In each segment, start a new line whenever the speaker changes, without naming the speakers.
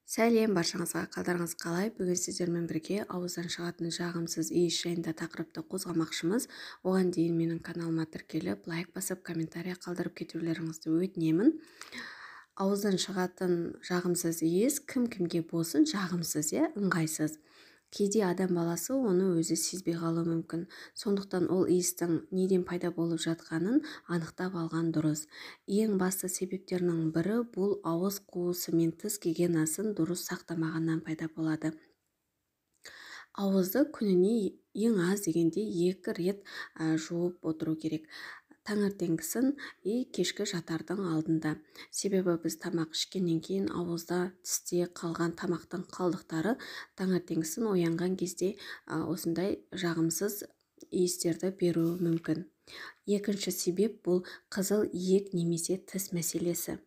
Сәлем баршаңызға, қалдарыңыз қалай? Бүгін сіздермен бірге ауыздан шығатын жағымсыз иіс жайында тақырыпты қозғамақшымыз. Оған дейін менің каналыма тіркеліп, лайк басып, комментария қалдырып кетулеріңізді өтінемін. Ауыздан шығатын жағымсыз иіс кім-кімге болсын жағымсыз, ыңғайсыз. Кейде адам баласы оны өзі сезбей қалуы мүмкін. Сондықтан ол иістің неден пайда болып жатқанын анықтап алған дұрыс. Ең басты себептерінің бірі бұл ауыз қуысы мен тіс гигиенасын дұрыс сақтамағаннан пайда болады. Ауызды күніне ең аз дегенде 2 рет жуып отыру керек. Таңертеңгісін и кешкі жатардың алдында. Себебі біз тамақ ішкеннен кейін ауызда, тісте қалған тамақтың қалдықтары таңертеңгісін оянған кезде осындай жағымсыз иістерді беруі мүмкін. Екінші себеп бұл қызыл иек немесе тіс мәселесі.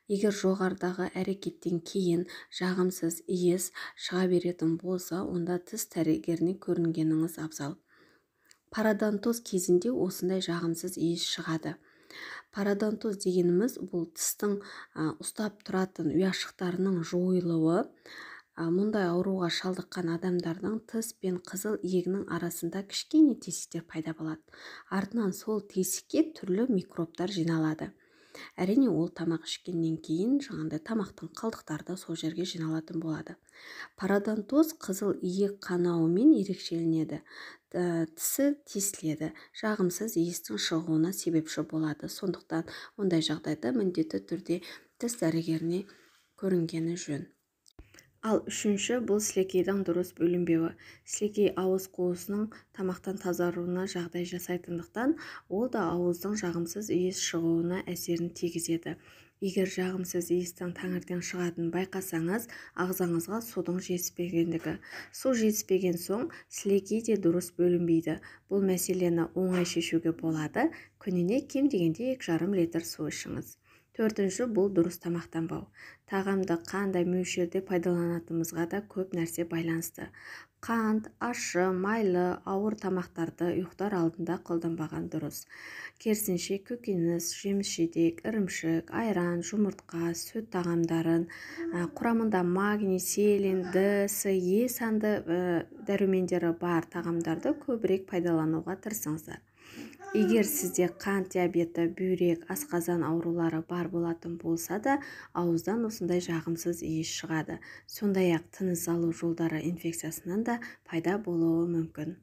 Егер жоғарыдағы әрекеттен кейін жағымсыз иіс шыға беретін болса, онда тіс дәрігеріне көрінгеніңіз абзал. Пародонтоз кезінде осындай жағымсыз иіс шығады. Пародонтоз дегеніміз бұл тістің ұстап тұратын ұяшықтарының жойылуы. Мұндай ауруға шалдыққан адамдардың тіс пен қызыл иегінің арасында кішкене тесіктер пайда болады. Артынан сол тесікке түрлі микробтар жиналады. Әрине, ол тамақ ішкеннен кейін жаңағындай тамақтың қалдықтары да сол жерге жиналатын болады. Пародонтоз қызыл иек қанауымен ерекшеленеді. Тісі тесіледі, жағымсыз иістің шығуына себепші болады. Сондықтан ондай жағдайда міндетті түрде тіс дәрігеріне көрінгені жөн. Ал үшінші бұл сілекейдің дұрыс бөлінбеуі. Сілекей ауыз қуысының тамақтан тазаруына жағдай жасайтындықтан, ол да ауыздың жағымсыз иіс шығуына әсерін тигізеді. Егер жағымсыз иістің таңертең шығатынын байқасаңыз, ағзаңызға судың жетіспегендігі. Су жетіспеген соң сілекей де дұрыс бөлінбейді. Бұл мәселені оңай шешуге болады. Күніне кем дегенде 2,5 литр су ішіңіз. Төртінші бұл дұрыс тамақтанбау. Тағамды қандай мөлшерде пайдаланатынымызға да көп нәрсе байланысты. Қант, ащы, майлы, ауыр тамақтарды ұйықтар алдында қолданбаған дұрыс. Керісінше көкөніс, жеміс-жидек, ірімшік, айран, жұмыртқа, сүт тағамдарын, құрамында магний, селен, Д, С, Е санды дәрумендері бар тағамдарды көбірек пайдалануға тырысыңыздар. Егер сізде қант диабеті, бүйрек, асқазан аурулары бар болатын болса да, ауыздан осындай жағымсыз иіс шығады. Сондай-ақ тыныс алу жолдары инфекциясынан да пайда болуы мүмкін.